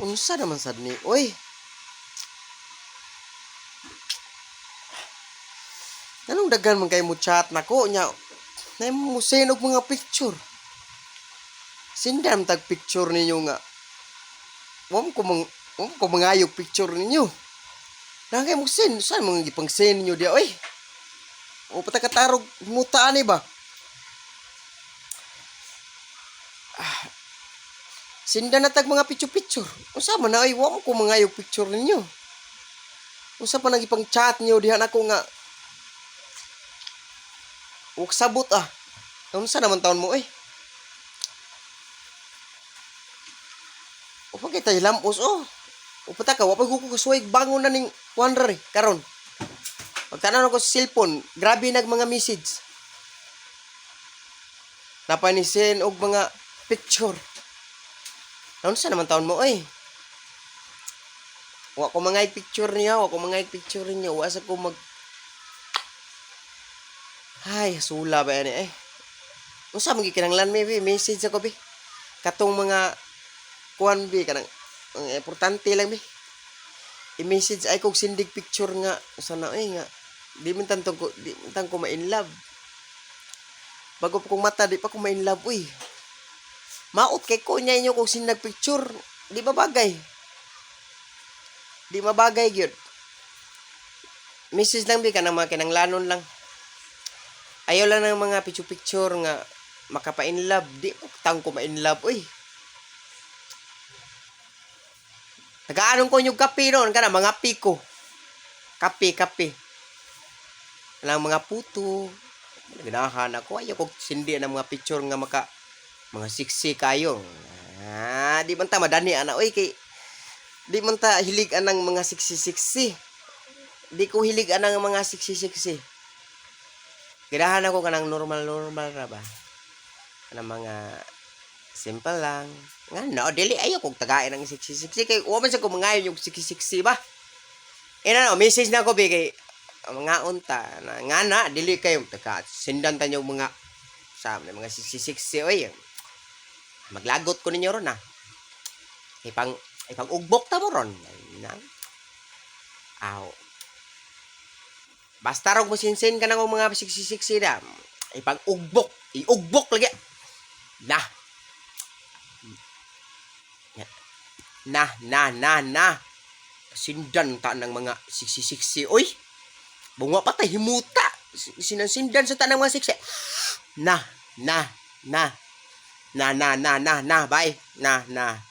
Unsa naman sad ni? Oy. Anong daghan man kay mo chat nako nya? Nay mo send og mga picture. Sindan tag picture ninyo nga. Wa ko mangayog picture ninyo. Nang kay mo send, saan mga gipang send ninyo diya oy? O patakatarog muta ani ba? Ah, sindan na tag mga picture-picture. Unsa man na oy, wa mo ko mangayog picture ninyo. Unsa pa nang ipang chat niyo diha nako nga Ug sabot ah. Unsa naman taon mo eh? O pa kita lamos oh. O pata ka wa pa ko kasuway bangon na ning kuan ra eh, karon. Pagtanaw ko sa cellphone, grabe nag mga message. Napanisin og mga picture. Unsa naman taon mo eh? Wa ko mga picture niya, wa ko mga picture niya, wa sa ko mag. Ay, sula ba yan eh. Unsa man gikinahanglan mi bi message ako bi. Katong mga kuan bi kanang ang importante lang bi. I-message ay kog sindig picture nga sana eh nga di man tanto ko di man tan ko ma-in love. Bago pa kong mata di pa ko ma-in love uy. Maot kay ko niya inyo kog sindig picture, di ba bagay? Di mabagay gyud. Message lang bi kanang mga kinanglanon lang. Ayaw lang ng mga picture-picture nga makapa-in love. Di ko tang ko ma-in love, uy. Tagaanon ko yung kape noon, kana mga piko. Kape, kape. Kanang mga puto. Ganahan ako. Ayaw ko sindi ng mga picture nga maka mga sexy kayo. Ah, di man ta madani ana oy kay di man ta hilig anang mga sexy sexy. Di ko hilig anang mga sexy sexy. Ganahan ako kanang normal normal ra ba. Kanang mga simple lang. Nga no, dili ayo kog tagain ang sexy sexy kay wa man sa ko mangayon yung sexy sexy ba. Eh na no, message na ko bi kay ang mga unta na nga na dili kayo taga sindan ta yung mga sa mga sexy sexy oy. Maglagot ko ninyo ron ah. Ipang ipang ugbok ta mo ron. Na. Aw. Basta rog mo sinsin ka ng mga sexy sexy na. Ipang ugbok, iugbok lagi. Na. Na, na, na, na. Sindan ta ng mga sexy sexy. Oy, bunga pa ta, himuta. Sinansindan sa ta ng mga sexy. Na, na, na. Na, na, na, na, na. Bye. Na, na.